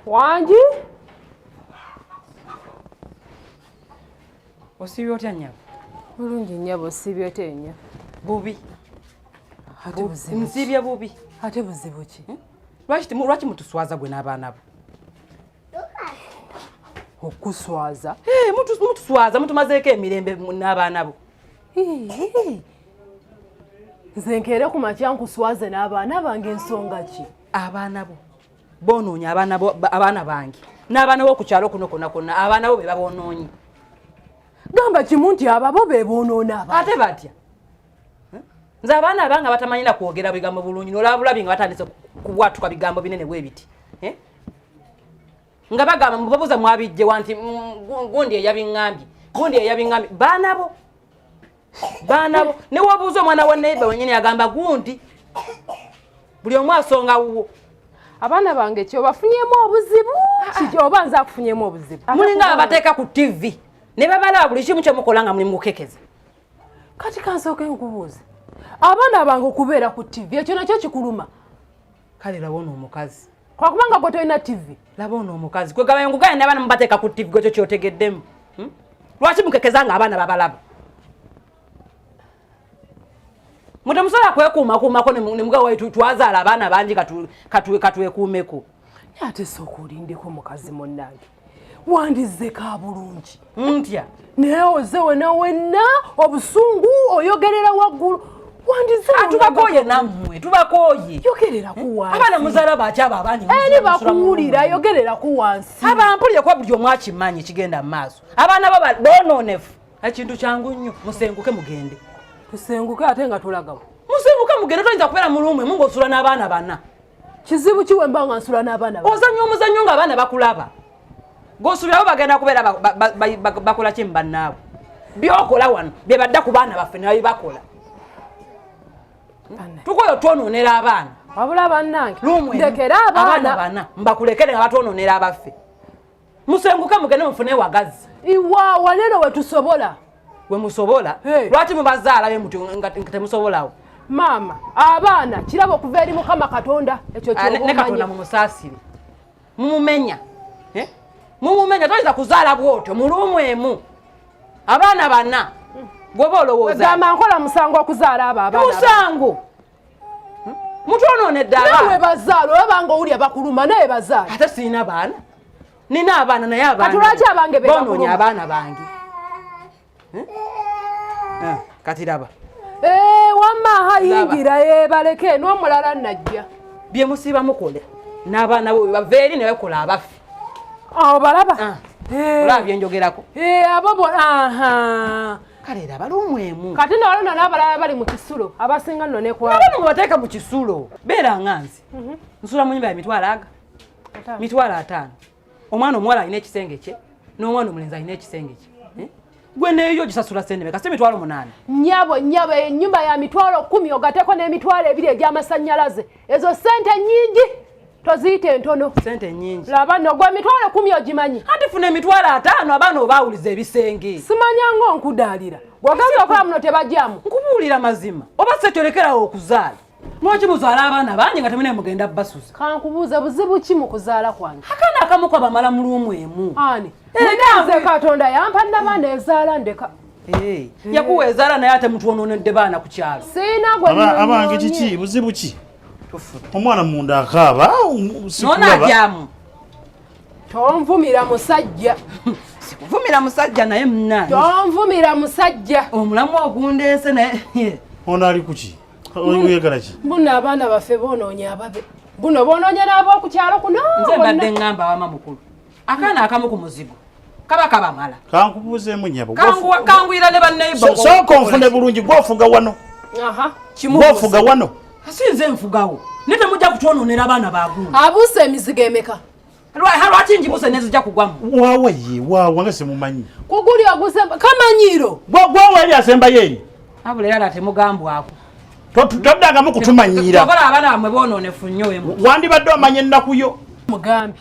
Wangi? Osiibye otya nnyabo? Bulungi nnyabo, osiibye otya ennyo? Bubi. Ate buzibu ki? Nsiibye bubi. Ate buzibu ki? Lwaki mutuswaza gwe n'abaana bo? Okuswaza? Mutuswaza, mutumazeeko emirembe n'abaana bo. Nze nkeere ku makya nkuswaze n'abaana bange, ensonga ki? Abaana bo bonoonye, abaana bo, abaana bange n'abaana bo ku kyalo kuno konna konna, abaana bo be baboonoonye. Gamba kimu nti ababo be boonoona abaana. Ate batya? Nze abaana abange batamanyi na kwogera bigambo bulungi, n'olaba bulabi nga batandise kubwatuka bigambo binene bwe biti. Nga bagamba mubabuuza mwabijje wa nti, gundi eyabiŋŋambye, gundi eyabiŋŋambye. Baana bo, baana bo. Ne wobuuza omwana wa neighbor wennyini agamba gundi. Buli omu asonga wuwo. Abaana bange kyo bafunyemu obuzibu? Kiki oba nze akufunyemu obuzibu? Mulinga abateeka ku TV ne babalaba buli kimu kyemukola nga muli mukekeza. Kati kansooke nkubuuze, abaana bange okubeera ku TV ekyo nakyo kikuluma? Kale laba ono omukazi. Kwakubanga gwe tolina TV. Laba ono omukazi. Kwe gaba ngugaya n'abaana mubateeka ku TV, gwe kyo kyotegeddemu. Lwaki mukekeza nga abaana babalaba? Mwe temusobola kwekuumakuumako ne mugamba waitu twazaala abaana bangi katwekuumeko. Naye ate sooka olindeko mukazi munnange. Wandizze ka bulungi. Ntya? Naye ozze wena wenna obusungu oyogerera waggulu. Wandizze Tubakooye nammwe, tubakooye. Yogerera ku wansi. Abaana muzaala baki abo abangi? Eri bakuwulira, yogerera ku wansi. Abampulire kuba buli omu akimanyi kigenda mu maaso. Abaana bo boonoonefu. Ekintu kyangu nnyo, musenguke mugende. Tusenguke ate nga tulagawo. Musenguke mugende, toyinza kubeera mu luumu emu ng'osula n'abaana bana. Kizibu ki we mba nga nsula n'abaana bana? Ozannya omuzannyo ng'abaana bakulaba. G'osuubira bo bagenda kubeera bakola ki mu bannaabwe? By'okola wano bye badda ku baana baffe ne babibakola. Tukoyo twonoonera abaana. Wabula bannange, Luumu emu. ndekere abaana. Abaana bana mbakulekere nga batwonoonera abaffe. Musenguke mugende mufune wagazi. Iwa waneno we tusobola. We musobola? Hey. Lwaki mubazaala be mutyo nga temusobolawo? Maama, abaana kirabo okuva eri Mukama Katonda, ekyo Ne Katonda ky'oba mumusaasire. Mumumenya. Mumumenya, toyinza kuzaala bw'otyo mu luumu emu. Abaana bana. Gwoba olowooza. Gamba nkola musango okuzaala abo abaana. Musango. Mutwonoonedde abaana. Nawe bazaala, olaba nga owulira bakuluma, naye bazaala. Ate sirina baana. Nina abaana naye abaana. Kati lwaki abange be Bonoonye bakuluma? abaana bange. Kati laba. Wamma hayingira, baleke n'omulala najja. Bye musiiba mukole n'abaana bo bava eri ne bakola abaffe. Awo balaba. Olaba bye njogerako. Abo bo, aha. Kale laba lumu emu. Kati nno waliwo n'abalala bali mu kisulo, abasinga nno ne kwa. Nabo mubateeka mu kisulo. Beera nga nze. Nsula mu nnyumba ya mitwalo aga. 5. Mitwalo 5. Omwana omuwala alina ekisenge kye, n'omwana omulenzi alina ekisenge kye. Gwe neeyo gisasula ssente meka? Si mitwalo 8. Nnyabo, nnyabo, ennyumba ya mitwalo 10 ogatteko n'emitwalo 2 egy'amasannyalaze. Ezo ssente nnyingi. Toziyita entono. Ssente nnyingi. Laba nno gwe mitwalo 10 ogimanyi. Anti funa emitwalo 5 abaana obaawuliza ebisenge. Simanya ng'onkudaalira. Bw'ogenza okola muno tebajjamu. Nkubuulira mazima. Oba se kyolekerawo okuzaala. Lwaki muzaala abaana bangi nga temulina mugenda basuza? Kankubuuze, buzibu ki mu kuzaala kwange? Akaana akamu kabamala mu luumu emu. Ani? Munanze Katonda yampa n'abaana ezaala ndeka. Yakuwa ezaala naye ate mutwonoonedde baana ku kyalo. Siina gwe Abange nnoonye. kiki? Buzibu ki? Omwana munda akaaba, sikulaba. Nona atyamu. Tonvumira musajja. Sikuvumira musajja naye munnange. Tonvumira musajja. Omulamu ogundeese naye. Ono ali ku ki? Oyagala ki? Buno abaana baffe bonoonye ababe. Buno bonoonye n'ab'oku kyalo kuno. Nze mbadde ŋŋamba wama mukulu. Akaana akamu ku muzigo. Kaba kabamala. Kankubuuzeemu nnyabo. Kanguyira ne banneighbor. Sooka onfune bulungi, gw'ofuga wano. Aha. Gw'ofuga wano. Si nze nfugawo. Naye temujja kutwonoonera abaana baagundi. Abuuse emizigo emeka? Lwaki ngibuuse nezijja kugwamu? Waawa ye, waawa nga simumanyi. Kuguli oguze kamanyiiro. Gwawa eri asembayo eri. Abula era temugambwako. Toddangamu kutumanyiira. Tokola abaana bammwe boonoonefu nnyo emu. Wandibadde omanya ennaku yo. Mugambi.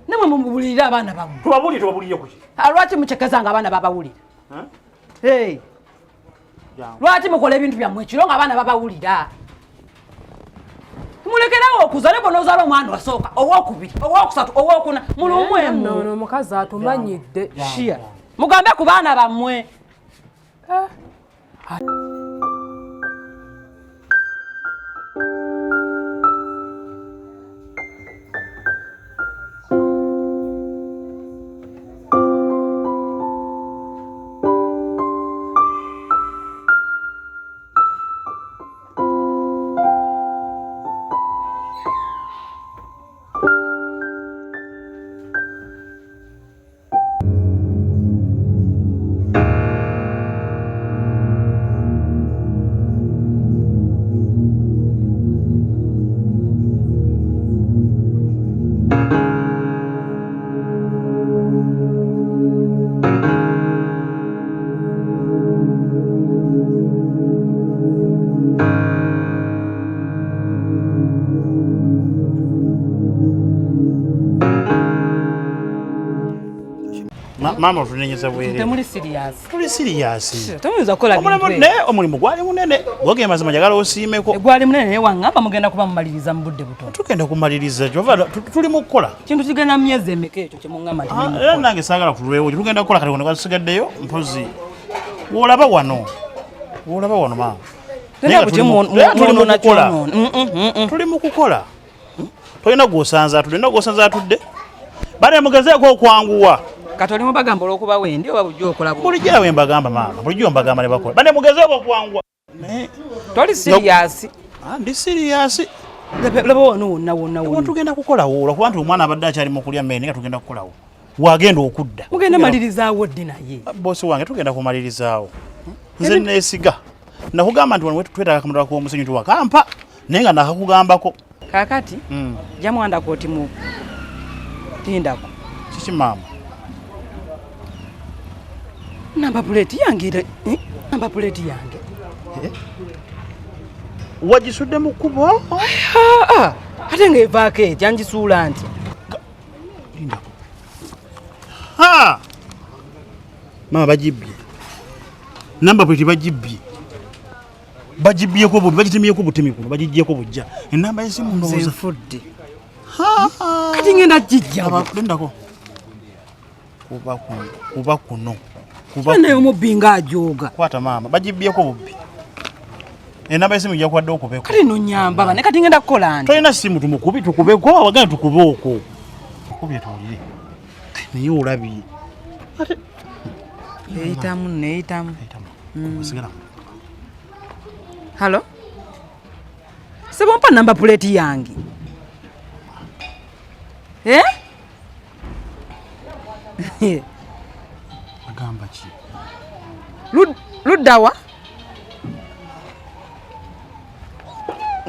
Namwe mubulirire abaana bammwe. Tubabulire, tubabulire ku ki? Lwaki mucekeza nga abaana babawulira? Hey. Lwaki mukola ebintu byammwe ekiro nga abaana babawulira? Mulekerawo okuzaala bw'onoozaala omwana wasooka, owokubiri, owokusatu, owokuna, mulumwemu. Ono omukazi atumanyidde. Shia. Mugambe ku baana bammwe. Mama otunenyeza bwerere. Temuli serious. Tuli serious. Temuyinza kukola bintu ebyo. Naye omulimu gwali munene. Gwogeye mazima njagala osiimeko. Gwali munene naye waŋŋamba mugenda kuba mumaliriza mu budde butono. Tugenda kumaliriza kyova tuli mu kukola. Kintu kigenda mu myezi emeka ekyo kye muŋŋamba nti muli mu Era kukola? nange saagala kulwewo. Tugenda kukola kati wano kasigaddeyo mpozi. W'olaba wano. W'olaba wano maama. Tena bwe tuli mu kukola. kyonoona. Tuli mu kukola. Tolina gw'osanze atudde, olina gw'osanze atudde. Bane mugezeeko okwanguwa. Kati oli mubagamba olw'okuba wendi oba bulijjo okola Bulijjo era bwe mbagamba maama, bulijjo mbagamba ne bakola. Bane mugezeeko okwanguwa. Toli serious. Ndi serious. Laba wano wonna wonna wonna. Tugenda kukolawo olwokuba nti omwana abadde akyali mu kulya mmere nga tugenda kukolawo. Wagenda okudda. Mugenda malirizaawo ddi naye? Boosi wange tugenda kumalirizaawo. Nze neesiga. Nakugamba nti wano twetaaga akamotoka k'omusenyu nti wakampa naye nga nakakugambako. Kaakati jja muwandako mu tindako. Kiki maama? Namba plate yange, namba plate yange. Wagisudde mu kkubo? Ate ng'evaako etya ngisuula ntya? Lindako. Maama bagibbye. Namba plate bagibbye. Bagibbyeko bubi, bagitemyeko butemi kuno, bagiggyeko bujja. Ennamba y'essimu ndowooza. Nfudde. Kati ngenda gijja. Lindako. Kuba kuno. Naye omubbi ng'ajooga. Kwata maama, bagibbyeko bubbi. Enamba y'essimu ejja kuwadde okubeko. Kati nonyamba bane, kati ngenda kukola nti. Tolina simu tumukubi, tukubeko, wagenda tukube okwo. Tukubye tuwulire. Naye olabye. Ate Neyitamu, neyitamu. Sigala. Halo? Sebo mpa namba plate yange. Eh? Agamba ki? Luddawa?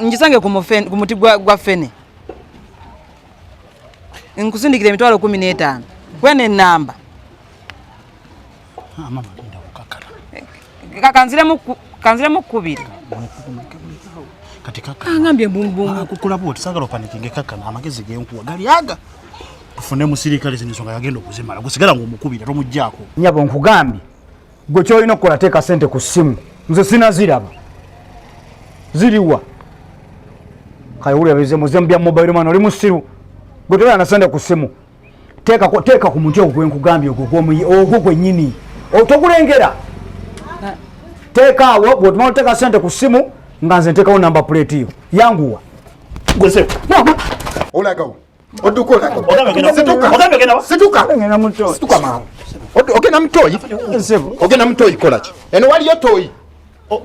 Ngisange ku muti gwa ffene. Nkusindikira emitwalo 15. Kwene ennamba. Mama linda kukakala. Kanziremu kubiri. Kati kaka. Angambye mbumbu. Kukula bw'oti saagala opanikinge kakkana amagezi genkuwa gali aga. Tufune musirikale zino ensonga yagenda okuzimala. Gusigala ng'omukubira tomuggyaako. Nnyabo nkugambye gwe ky'olina okukola teeka ssente ku ssimu. Nze sinaziraba. Ziriwa. Kale wulira bize muze mu bya mobile money oli musiru. Gwe tobeera na ssente ku ssimu. Teeka ku muti ogwo gwe nkugambye ogwo gwennyini. Tokulengera. Teeka awo bw'otumala oteeka ssente ku ssimu nga nze nteekawo namba plate yo. Yanguwa. Gwe ssebo. Olagawo. Odduka olagawo. Situka. Situka. Situka mangu. Ogenda mu toyi? Ogenda mu toyi kola ki? Eno waliyo toyi.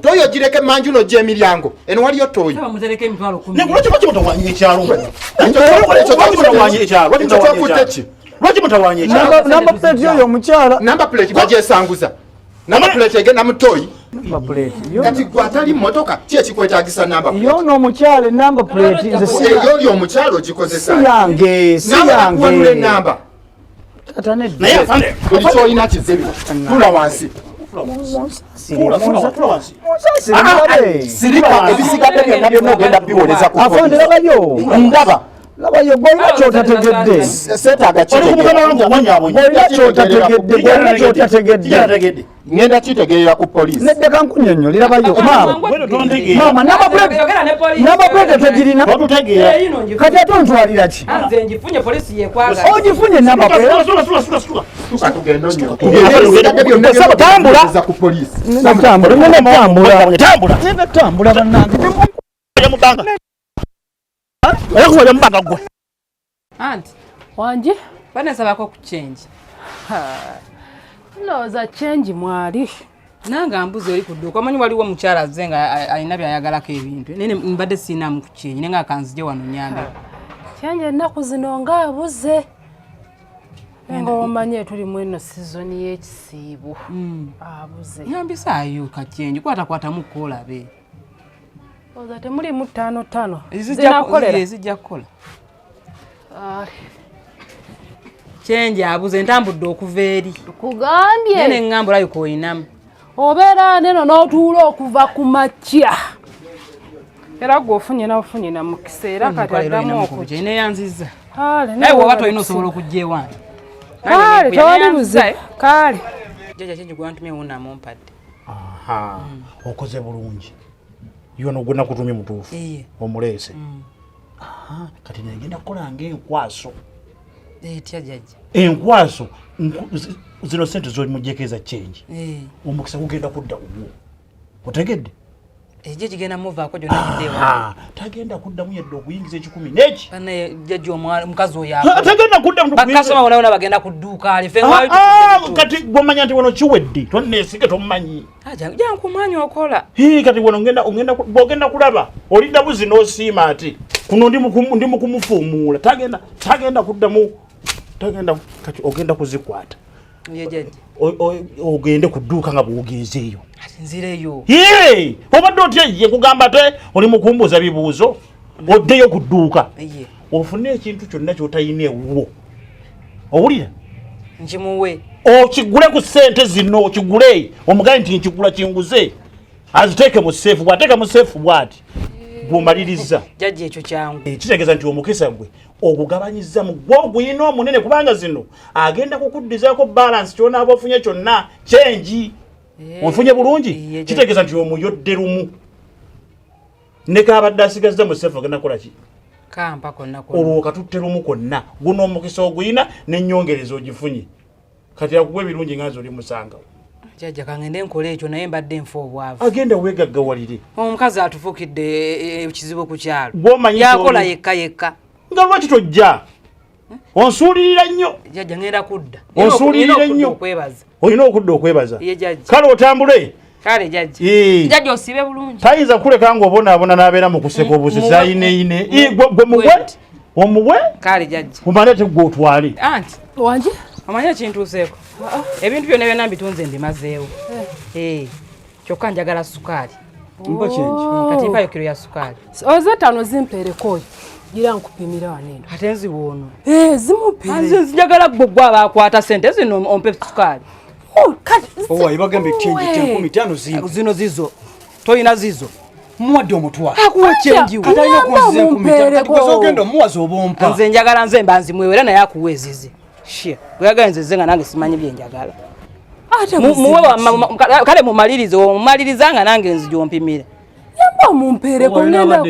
Toyi ogireke emanju n'ojja emiryango. Eno waliyo toyi. Mutereke emitwalo 10. Lwaki mutawaanya ekyalo? Lwaki mutawaanya ekyalo? Namba plate yoyo omukyala. Namba plate bagyesanguza. Namba plate egenda mu toyi. Namba plate. Kati gwe atali mmotoka ki ekikwetaagisa namba plate? Yono omukyala enamba plate nze si Eyo oli omukyala ogikozesa. Si yange, si yange. Wanula ennamba. Tata nedda. Naye afande. Buli ky'olina kizibu. Tula wansi. Munsasire mulabe. Sirika ebisigadde byonna byonna ogenda biwoleza ku Afande labayo. Ndaba. Labayo gwolina kyotategedde. Seetaaga Gwolina kyotategedde. Gwolina kyotategedde. Ngenda kitegeerera ku poliisi. Neddeka nkunyonyo lirabayo. Maama. Maama namba plate tegirina. Kati ate ontwalira ki? Nze ngifunye poliisi yekwagala. Ogifunye namba plate. Tuka tugende nnyo. Tambula. Ku poliisi. Tambula. Tambula. Tambula. Tambula bannange. Anti Wangi? banesabako ku change. Ndowooza change mwali. Nange ambuzi oli ku dduuka omanyi waliwo omukyala azze nga alina by'ayagalako ebintu naye mbadde siinamu ku change naye nga akanzije wano nyambe. Change ennaku zino ng'abuze. Nga omanyi tuli mu eno sizoni y'ekisiibo. Abuze. Nyambisaayo ka change kwatakwatamu koolabe. Ndowooza temulimu ttaano ttaano. Zinaakolera? Zijja kukola. Change abuze ntambudde okuva eri. Kugambye. Naye ne ŋŋamba olabika oyinamu. Obeera neno n'otuula okuva ku makya. Era gwe ofunye n'ofunye na mukisa era kati addamu okujja. Neyanzizza. Kale Naye bw'oba tolina osobola okujja ewange. Kale tewali buzibu. Kale. Jjajja change gwantumye wuuno mpadde. Aha, okoze bulungi. Yono gwe nakutumye mutuufu. Omuleese. Aha, kati negenda kukola ng'enkwaso. Etya jjajja? Enkwaso zino ssente z'omugyeko eza change. Omukisa gugenda kudda wuwo. Otegedde? Ejje kigenda muvaako gyonna gidde ewange. Tagenda kuddamu yadde okuyingiza 10 n'eki. Bannaye jjajja omukazi oyo akola. Tagenda kuddamu Bakasoma bonna bonna bagenda ku dduuka alife kati gw'omanya nti wano kiwedde tonneesige tomumanyi. Jja nkumanyi okola. Kati wano bw'ogenda kulaba olidda buzi n'osiima ati kuno ndi mu kumufuumuula tagenda kuddamu tagenda kati ogenda kuzikwata. Ye jjajja. Ogende ku dduuka nga bw'ogenzeeyo. Nzireyo. Yee, obadde otya ye nkugamba ate oli mu kumbuuza bibuuzo oddeyo ku dduuka. Ofune ekintu kyonna ky'otayina ewuwo. Owulira? Nkimuwe. Okigule ku ssente zino okigule omugambe nti nkigula kinguze aziteeke mu seefu bw'ateeka mu seefu bw'ati gw'omaliriza. Jjajja ekyo kyangu. Kitegeeza nti omukisa gwe ogugabanyizza mu gwo oguyina omunene kubanga zino agenda kukuddizaako balance ky'onaaba ofunye kyonna change. Onfunye bulungi? Kitegeeza nti omuyodde lumu. Ne kaabadde asigazza mu seefu agenda kukola ki? Kampa konna konna. Olwo katutte lumu konna. Guno omukisa oguyina n'ennyongereza ogifunye. Kati akuwa ebirungi nga nze oli musangawo. Jjajja kangende nkole ekyo naye mbadde nfa obwavu. Agenda weegaggawalire. Omukazi atufuukidde ekizibu ku kyalo. Gw'omanyi Yakola yekka yekka. Nga lwaki tojja? Onsuulirira nnyo. Jjajja ngenda kudda. Onsuulirira nnyo. Olina okudda okwebaza. Ye jjajja. Kale otambule. Kale jjajja. Jjajja osiibe bulungi. Tayinza kuleka ng'obonaabona n'abeera mu kuseka obusesi ayineeyine. Gwe muwe. Omuwe. Kale jjajja. Omale ate gwe otwale. Anti. Wangi? Omanyi ekintuuseeko? Ebintu byonna byonna mbitunze mbimazeewo. Kyokka njagala sukaali. Mpa change. Kati mpayo kiro ya sukaali. Oze ttaano zimpeereko oyo. Gira nkupimira wano eno. Ate nziwa ono. Zimupeere. Nze njagala ggwe gwe abaakwata ssente zino ompe sukaali. Owaye bagambye change 15 zimpe. Zino zizo. Toyina zizo. Muwadde omutwalo. Akuwa change we. Kati alina okunziza 15. Kati gwe z'ogenda omuwaza oba ompa. Nze njagala nze mba nzimuwe era naye akuwa ezize. Shia. Bwe nze nze nga nange simanyi bye njagala. Muwe kale mumalirize omumaliriza nga nange nzija ompimira. Yamba mumpeereko ngenda.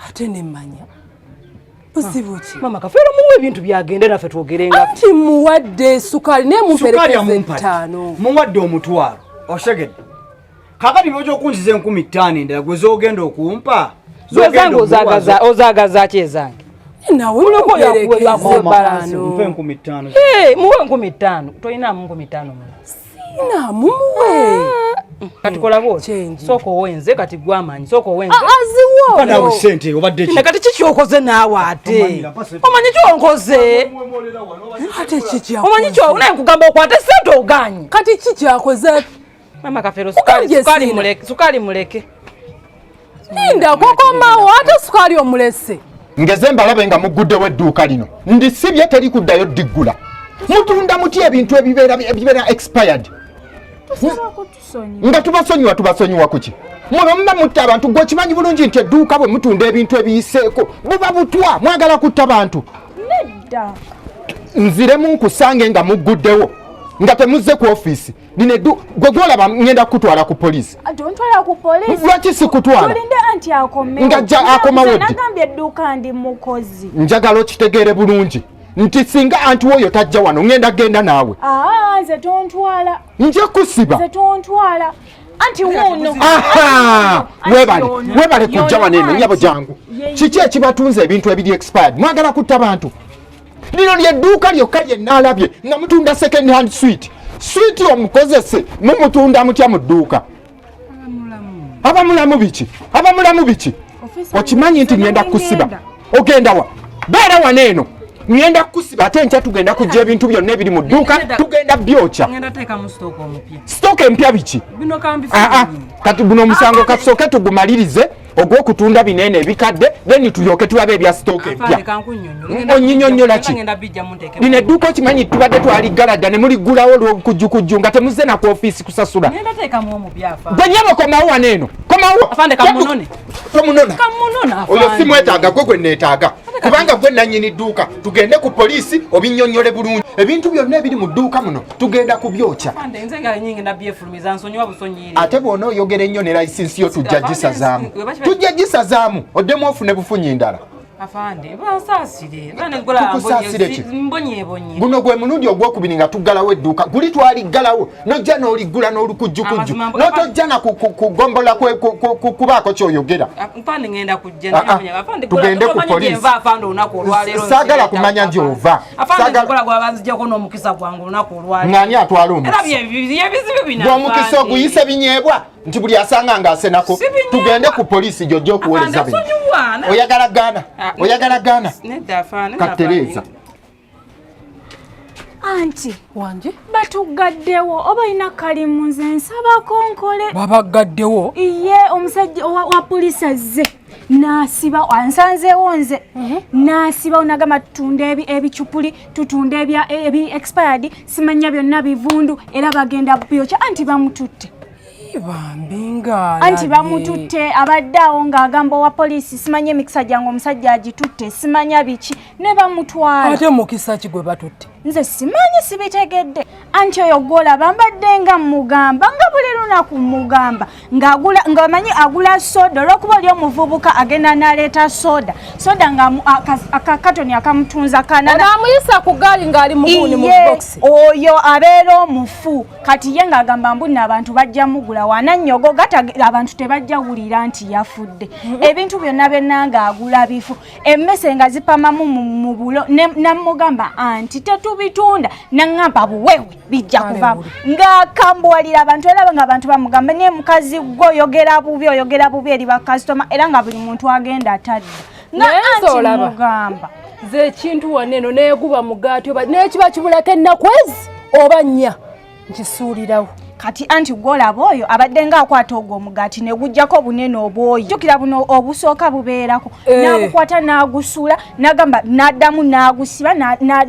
Ate nemmanya. Buzibu ki? Mama Kafeero muwe ebintu byagende naffe twogere nga. Anti muwadde sukaali naye mumperekeze ttaano. Muwadde omutwalo. Oshegedde. Kaakati bw'ojja okunziza 5000 endala gwe z'ogenda okumpa. Z'ogenda ozaagaza ki ezange? Nawe mumperekeze ttaano. Mpe 5000. Muwe 5000. Toyinaamu 5000 muno. Sina mumuwe. Kati kola bw'oti. Sooka owenze kati gwe amanyi. Sooka owenze. Aziwo. Mpa naawe ssente obadde ki? Kati kiki okoze naawe ate? Omanyi ky'onkoze? Ate ki kyakoze? Omanyi kyo naye nkugamba okwate ssente ogaanye. Kati ki kyakoze? Mama Kafeero sukaali muleke. Linda kokomawo ate sukaali omulese. Ngeze mbalabe nga muguddewo edduuka lino. Ndisibye teri kuddayo ddiggula. Mutunda mutya ebintu ebibeera expired. Nga tubasonyiwa, tubasonyiwa kuki? Mwe muba mutta abantu. Gwe okimanyi bulungi nti edduuka bwe mutunda ebintu ebiyiseeko buba butwa. Mwagala kutta bantu? Nedda. Nziremu nkusange nga mugguddewo nga temuzze ku ofiisi. Lino eddu gwe gwolaba ngenda kukutwala ku poliisi. Tontwala ku poliisi. Lwaki sikutwala? Tulinde anti akomewo. Nga ajja akomawo ddi? Nagambye edduuka ndi mukozi. Njagala okitegeere bulungi nti singa anti woyo tajja wano, ngenda genda naawe. Aa, nze tontwala. Nja kusiba. Nze tontwala. Anti wuuno. Aha! Webale, webale kujja wano eno, nyabo, jangu. Ye- Kiki ekibatunza ebintu ebiri expired? Mwagala kutta bantu? Lino lyedduuka lyokka lye naalabye nga mutunda second hand sweet. Sweet omukozese mumutunda mutya mu dduuka? Abamulamu biki? Abamulamu biki? Okimanyi nti ngenda kukusiba. Ogenda wa? Beera wano eno, ngenda kukusiba. Ate enkya tugenda kujja ebintu byonna ebiri mu dduuka tugenda byokya. Ngenda teekamu sitooka omupya. Sitooka empya biki? Bino kambi. Aa, kati guno omusango kasooke tugumalirize ogw'okutunda bineene ebikadde, then tulyoke tulabe ebya sitooka Afande, empya. kankunnyonnyola. Onnyinyonnyola ki? Ngenda bijjamu nteeke. Lino edduuka okimanyi tubadde twaliggala dda ne muliggulawo olw'obukujjukujju nga temuzze na ku ofiisi kusasula. Ngenda teekamu omupya, afande. Gwe nyabo, komawo wano eno, komawo. Afande, kamunone. Tomunona. Kamunona. Oyo Afande. simwetaaga, gwe gwe neetaaga, kubanga gwe nannyini dduuka. Tugende ku poliisi obinnyonnyole bulungi. Ebintu byonna ebiri mu dduuka muno tugenda kubyokya. Afande, nze nga nyingi ndabyefulumiza, nsonyiwa busonyiire. Ate bw'ona oyogera ennyo ne layisinsi yo tujja gisazaamu, tujja gisazaamu, oddemu ofune bufunyi ndala. Afande, bansaasire. Tukusaasire ki? Mbonyebonye. Guno gwe mulundi ogwokubiri nga tuggalawo edduuka. Guli twaliggalawo nojja n'oliggula n'olukujjukujju Amazima n'otojja na kugombola kubaako kyoyogera. Afande, ngenda kujja. Ah, ah. Afande, Tugende ku poliisi. Nva, afande, olunaku olwaleero. Saagala kumanya gy'ova. Afande, Saagala- nkola gwabanzijjako n'omukisa gwange olunaku olwaleero. Ng'ani atwala Era omukisa? byebizibu bino. Gw'omukisa Afande. oguyise binyeebwa nti buli asanga ng'asenako. Si binyeebwa. Tugende ku poliisi gy'ojja okuwoleza Afande, bino. nsonyiwa. Oyagala gaana? Ah, Oyagala gaana? Nedda, afande. Katereeza. Anti Wanje. Batuggaddewo oba olina kalimu, nze nsabako nkole. Babagaddewo? Iye, omusajja wa poliisi azze n'asiba, ansanzeewo nze n'asibawo, nagamba tutunda ebicupuli, tutunda ebi expired, simanya byonna bivundu, era bagenda byokya. Anti bamututte. Bambi, nga Anti bamututte. Abadde awo ng'agamba owa poliisi, simanya emikisa gyange omusajja agitutte, simanya biki, ne bamutwala. Ate mukisa ki gwe batutte? Nze simanyi, sibitegedde. Anti oyo gwolaba mbadde nga mugamba, nga buli lunaku mugamba ng'agula, ng'amanyi agula soda, olw'okuba oli omuvubuka agenda n'aleeta soda, soda nga akakatoni akamutunza kanana. Onaamuyisa ku gaali ng'ali muguuni mu Iye, bokisi. Oyo abeera omufu. Kati ye ng'agamba mbu nno abantu bajja mugula wanannyogoga, abantu tebajja wulira nti yafudde. Ebintu byonna byonna ng'agula bifu, emmese nga zipamamu mu bulo. Namugamba anti tetubitunda, naŋŋamba buwewe bijja kuvamu, ng'akambuwalira abantu, era nga abantu bamugamba, naye mukazi gwe oyogera bubi, oyogera bubi eri bakasitoma, era nga buli muntu agenda atadda nga Naye nze anti olaba. mugamba. Nze ekintu wano eno neeguba mugaati oba nekiba kibulako ennaku ezi oba 4, nkisuulirawo. Kati anti gwolaba oyo abadde ng'akwata ogwo omugaati ne gujjako obunene obwoyi, jjukira buno obusooka bubeerako, n'agukwata n'agusuula, n'agamba n'addamu n'agusiba,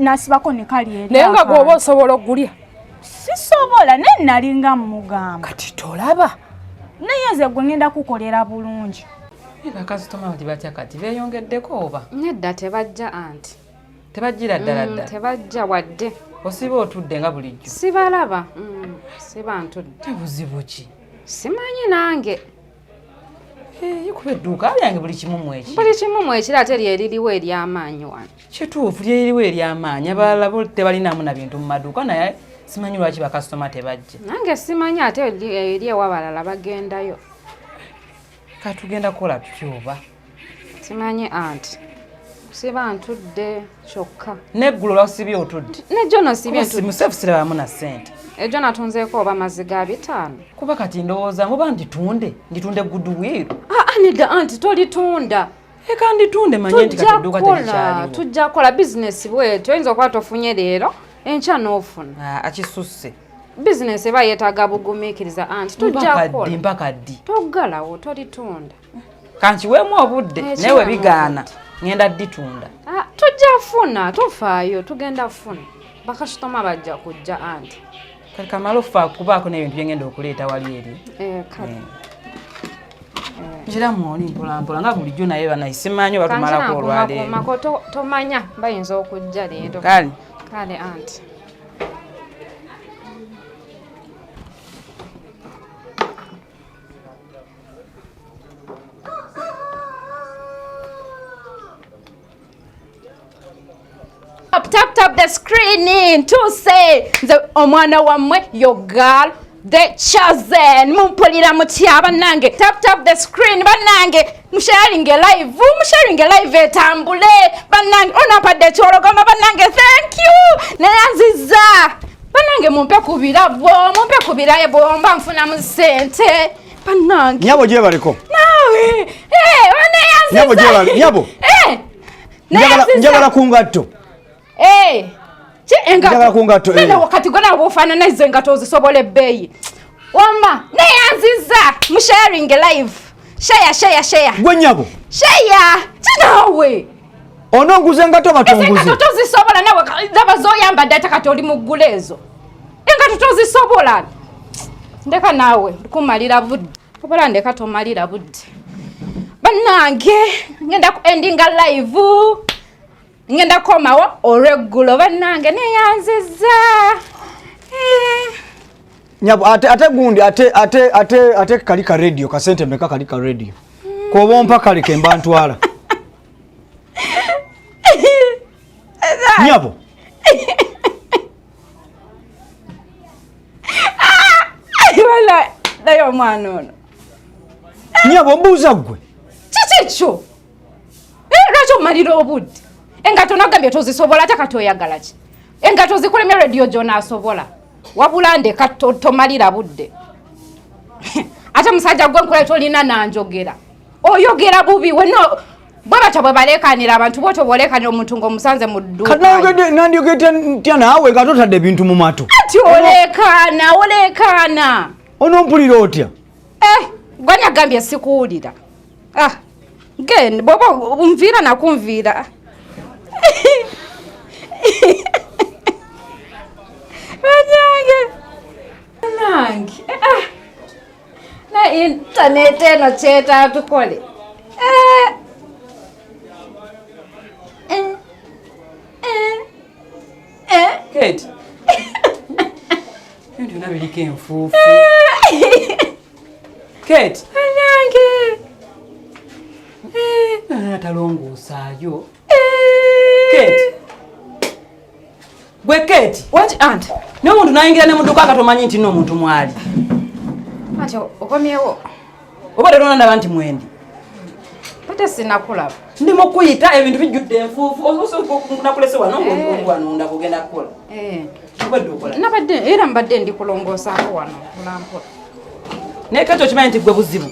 n'asibako ne kali eri Naye nga akantu. gwoba osobola okugulya? Sisobola, naye nalinga mugamba. Kati tolaba. Naye nze gwe ngenda kukolera bulungi. Bakasitoma bati batya kati, beeyongeddeko oba? Nedda, tebajja anti. Tebajjira ddala ddala? Tebajja wadde. Osiba otudde nga bulijjo? Sibalaba. Siba ntudde. Tebuzibu ki? Simanyi nange. Eh, kuba edduuka lyange buli kimu mweki. Buli kimu mwekiri, ate lyeririwo ery'amaanyi wano. Kituufu, lyeririwo ery'amaanyi. Abalala bo tebalinamu na bintu mu maduuka, naye simanyi lwaki bakasitoma tebajja. Nange simanyi, ate eri ewabalala bagendayo. Katugenda kukola tutya oba? Simanyi anti siba ntudde kyokka. Neggulo lwasibye otudde? Nejjo nosibye ntudde. Musefu sirabamu na ssente. Ejjo natunzeeko oba mazzi ga 5. Kuba kati ndowooza muba nditunde, nditunde goodwill. Aa, nedda anti, tolitunda. Eka nditunde, manye nti kati Tujja edduuka kukola, terikyaliwo. tujja kukola bizinesi bwetyo. Oyinza okuba tofunye leero, enkya n'ofuna. Ah, akisusse. Bizinesi eba yeetaaga bugumiikiriza anti, tujja Mpaka ddi? kukola. Mpaka ddi? Toggalawo, tolitunda. Kankiweemu obudde. Eh, Naye kiweemu we bigaana ngenda dditunda. Ah, tujja funa, tofaayo, tugenda funa. Bakasitoma bajja kujja anti. Kale kamala ofa kubaako n'ebintu byengenda okuleeta wali eri. Eh, kale. Ngira mwoli mpola mpola nga bulijjo naye banaye simanyi oba tumalako olwaleero. Mako tomanya bayinza okujja leero. Kale. Kale anti. Tap, tap, tap the screen ntuuse nze omwana wammwe your girl the chosen mumpulira mutya bannange tap tap the screen bannange musharinge live musharinge live etambule bannange onampadde ekyologoma bannange thank you neyanziza bannange mumpe ku birabo mumpe ku birabo mba nfunamu ssente bannange Nyabo gyebaleko. naawe eh, Nyabo oneyanziza gyebale. Nyabo. Eh, Njagala neyanziza. njagala ku ngatto. Eh, ki engatto? Njagala ku ngatto, eh. Nene wakati gwe nawe bw'ofaanana ezo engatto ozisobola ebbeeyi. Wamma neyanziza mu sharing live. Share share share. Gwe nyabo. Share kinaawe. Ononguza engatto Ezo batonguze. engatto tozisobola nawe laba z'oyambadde ate kati oli mu ggula ezo. Engatto tozisobola. Ndeka naawe kumalira budde. Obola ndeka tomalira budde. Bannange ngenda ku endinga live. Ngenda komawo olweggulo bannange neyanziza. Eh. Nyabo ate ate gundi ate ate ate ate kali ka radio kasente meka kali ka radio. Koba ompa kali ke mba ntwala. Nyabo. Wala naye omwana ono. Nyabo mbuuza ggwe. Kiki ekyo? Eh, lwaki omalira obudde? Engatto nagambye tozisobola ate kati oyagala ki? Engatto zikulemye rediyo gy'onaasobola. Wabula ndeka tomalira budde. Ate musajja gwe nkula tolina nanjogera. Oyogera bubi wenna bwe batyo bwe baleekaanira abantu bw'otyo bw'oleekaanira omuntu ng'omusanze mu dduuka. Kati nayogedde nandyogedde ntya naawe nga totadde ebintu mu matu. Ati oleekaana oleekaana. Onompulira otya? Eh, gwani agambye sikuwulira. Ah, gen bw'oba nviira nakunviira. Banyange. Banange. Ah. Na internet eno kyetaaga tukole. Eh. Eh. Eh. Eh. Kate. Ebintu byonna biriko enfuufu. Kate. Banange. Eh. Atalongoosaayo. Kate. Gwe Kate. What aunt? Naye omuntu n'ayingira ne mu dduuka nga tomanyi nti nno omuntu mwali. Anti okomyewo. Oba leero nandaba nti mwendi. Ate sinakulaba. Ndi mu kuyita ebintu bijjudde enfuufu. Nakulese wano ng'oli wano ndaba ogenda kukola. Eh. Obadde okola. Nabadde era mbadde ndi kulongoosaako wano mpolampola. Naye Kate okimanyi nti gwe buzibu.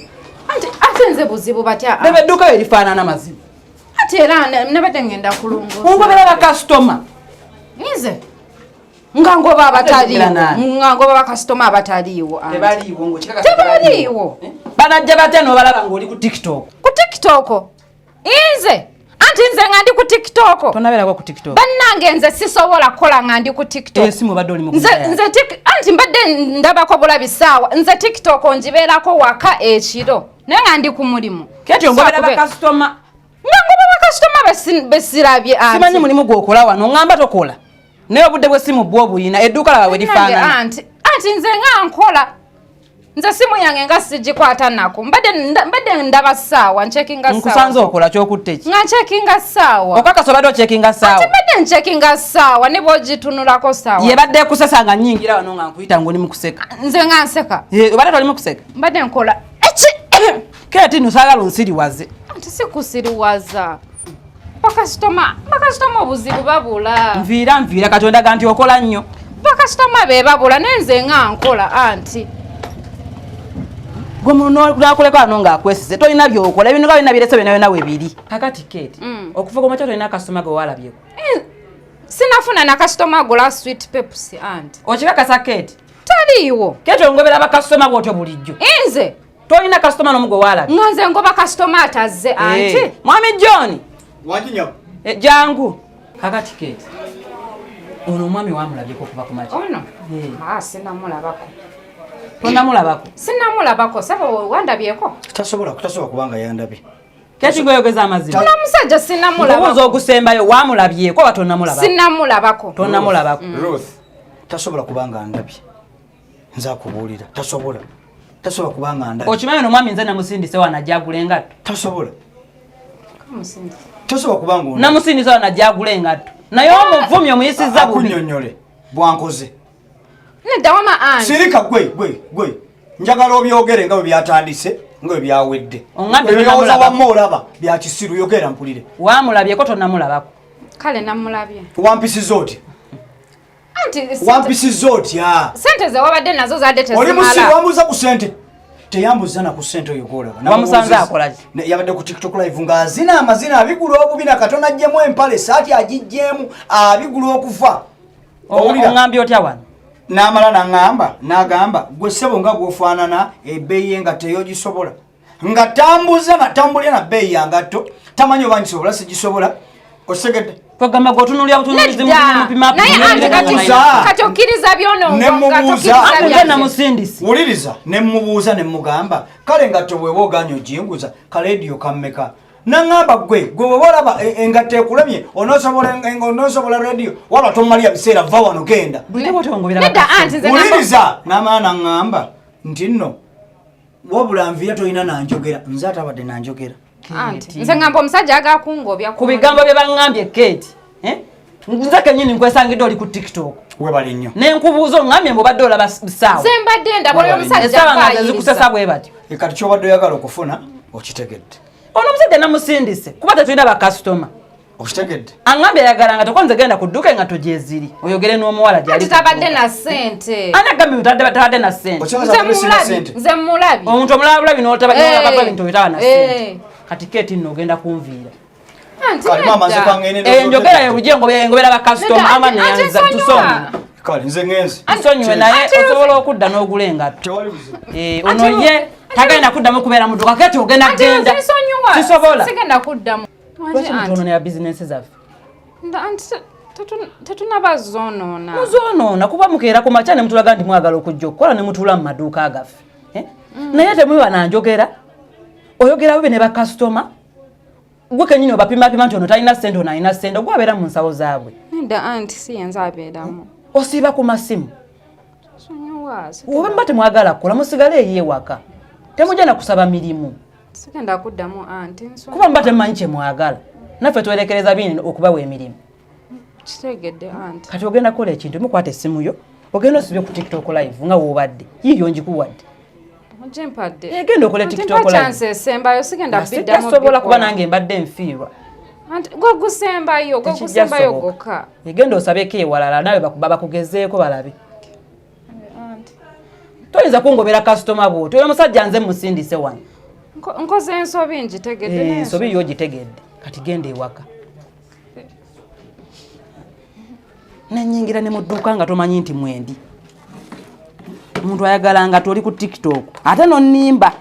Anti ate nze buzibu batya? Laba edduuka yo lifaanana mazibu. Ate era nabadde ngenda kulongoosa. Ongobera bakasitoma. Nze nga ngoba abataliiwo. nani? Nga ngoba bakasitoma abataliiwo. Anti. Tebaliiwo ng'okikakasa Tebaliiwo. Banajja batya n'obalaba ng'oli ku TikTok. Ku TikTok. Nze anti nze nga ndi ku TikTok. Tonabeerako ku TikTok. Bannange nze sisobola kukola nga ndi ku TikTok. Esimu obadde oli mu Nze nze anti mbadde ndabako bulabi ssaawa nze TikTok ngibeerako waka ekiro naye nga ndi ku mulimu. Kate ongobera Saakube- bakasitoma. Nga ngoba bakasitoma besirabye anti. Simanyi mulimu gw'okola wano ŋŋamba tokola. Naye obudde bw'essimu bwo obuyina edduuka laba we Bannange, lifaanana. anti anti nze nga nkola nze simu yange nga sigikwata nako mbadde ndaba ssaawa ncekinga Nkusanze ssaawa okola ky'okutte ki? nga ncekinga ssaawa Okakasa obadde ocekinga anti ssaawa. mbadde ncekinga ssaawa ne bw'ogitunulako ssaawa Yebadde ekusesa nga nnyingira wano nga nkuyita ng'oli mu kuseka. nze nga nseka Ye, obadde toli mu kuseka. mbadde nkola eki Kate nno saagala onsiriwaze. anti sikusiriwaza bakasitoma obuzibu babula Nviira nviira kati ondaga nti okola nnyo. bakasitoma be babula naye nze nga nkola anti Gwe nakuleka wano ng'akwesize tolina by'okola ebintu nga byonna birese byonna byonna we biri. Kakati Kate, okuva ku makya tolina kasitoma gwe walabyeko. Sinafuna na kasitoma agula sweet pepsi anti Okikakasa Kate? taliiwo. Kate ongobera bakasitoma bw'otyo bulijjo. Nze Tolina kasitoma n'omu gwe waalabye. nga nze ngoba kasitoma atazze anti. Eh, Mwami John. Wangi nyabo. Jangu. Kakati Kate. Ono omwami wamulabyeko okuva ku makya? Ono? Ah, sinamulabako. Tonamulabako? Sinamulabako, sebo wandabyeko. Tasobola, tasobola kubanga yandabye. Kati gweoyogeza amazima. Ono omusajja sinamulabako. Nkubuuza ogusembayo, wamulabyeko oba tonamulabako? Sinamulabako. Tonamulabako. Ruth, tasobola kubanga andabye. Nze akubuulira, tasobola. Tasobola kubanga andabye. Okimanyi ono omwami nze namusindise wano ajja agula engatto? Tasobola. Tasobola kubanga ondabye. Namusindise wano ajja agula engatto. Naye omuvumi omuyisizza bubi. Akunnyonnyole bwankoze. Nedda wama anti. Sirika gwe gwe gwe. Njagala obyogere nga bwe byatandise nga bwe byawedde. Oŋŋambye Ebirowoozo tonamulabako. wamma olaba bya kisiru, yogera mpulire. Wamulabyeko tonamulabako? Kale namulabye. Wampisiza otya? Anti Wampisiza otya? sente ze wabadde nazo zadde Oli musiru, tezimala. wambuuza ku sente. Teyambuuza na ku sente oyo gw'olaba. Wamusanze akola ki? Yabadde ku TikTok live ng'azina amazina abigula obubi na katono aggyemu empale, essaati agiggyemu, abigula okufa. Owulira? Oŋŋambye otya wano? N'amala n'aŋŋamba, n'agamba, gwe ssebo nga gw'ofaanana ebbeeyi engatto ey'ogisobola. Nga tambuza na tambulira na bbeeyi ya ngatto, tamanyi oba ngisobola sigisobola. Okitegedde? Kwegamba gwe otunuulira butunuulizi Nedda. mupima. Naye anti kati Nemubuuza. kati okkiriza by'ono Ne mubuuza. Anti nze namusindise. Wuliriza, ne mubuuza ne mugamba, kale engatto bw'eba ogaanye oginguza, kaleediyo kammeka? Naŋŋamba gwe, gwe bw'oba olaba engatto ekulemye, onoosobola rediyo, wabula tomalira biseera, va wano genda. Bulijjo bw'otongobera Nedda bakasitoma. anti nze ngamba Wuliriza, n'amala naŋŋamba nti nno wabula nviira tolina nanjogera, nze atabadde nanjogera. Anti nze ngamba omusajja agala kungobya Ku bigambo bye baŋŋambye Kate, eh? Nze kennyini nkwesangidde oli ku TikTok. Webale nnyo. Ne nkubuuza oŋŋambye mbu obadde olaba ssaawa. Nze mbadde ndaba oyo omusajja Essaawa nga nze afaayiriza. zikusesa bwe batyo. Kati ky'obadde oyagala okufuna okitegedde. Ono omusajja namusindise kuba tetulina bakasitoma. Okitegedde? Aŋŋambye ayagala nga toko nze genda ku dduuka engatto gyeziri oyogere n'omuwala gy'ali Anti ku tabadde dduuka. na sente. Ani agambye nti tabadde na ssente? Okyagaza Nze abadde sirina mulabye. ssente? Nze mulabye. Omuntu omulaba bulabi n'olaba Eh. bintu oyitaba na Eh. ssente. Kati Kate nno ogenda kunviira. Anti Kale maama nze nedda. kangende. Enjogera yo bulijjo engobera bakasitoma Nedda, ama anti- neyanza anti tusonyiwe. nsonyiwa. Kale nze ngenze. Tusonyiwe naye Anti- osobola okudda n'ogula engatto. Tewali buzibu. Ono Anti- ye tagenda kuddamu kubeera mu dduuka. Kate ogenda Anti genda. nze nsonyiwa. Sisobola. Sigenda kuddamu. Lwaki mutuononera bizinensi zaffe? Anti tetunaba zoonoona. Muzoonoona kuba mukeera ku makya ne mutulaga nti mwagala okujja okukola ne mutuula mu maduuka gaffe. Eh? Naye temuba nanjogera. Oyogera bubi ne bakasitoma. Gwe kennyini obapimapima nti ono talina ssente ono alina ssente gwe abeera mu nsawo zaabwe. Nedda anti si yenze abeeramu. Osiiba ku masimu. Nsonyiwa. Oba muba temwagala kukola musigale eyo ewaka. Temujja na kusaba mirimu. Sigenda kuddamu anti nsonyiwa. Kuba muba temumanyi kye mwagala. Naffe twerekereza bingi okubawa emirimu. Kitegedde anti. Kati ogenda kukola ekintu mukwata essimu yo ogenda osibye ku TikTok live nga w'obadde. Yiiyo ngikuwadde. Ogimpadde. Genda okole Anti TikTok mpa live. chance esembayo sigenda biddamu. Sijja kuba bikola. nange mbadde nfiirwa. Anti gwe gusembayo, gwe Tekijja gusembayo soboka. gwokka. Genda osabeko ewalala nawe bakugezeeko balabe. Anti Toyinza kungobera kasitoma bw'otyo. Oyo omusajja nze musindise wano. nkoze ensobi ngitegedde. Naye Ensobi yo ogitegedde. Kati genda ewaka. Nenyingira ne mu dduuka nga tomanyi nti mwendi. Omuntu ayagala nga toli ku TikTok ate nonnimba.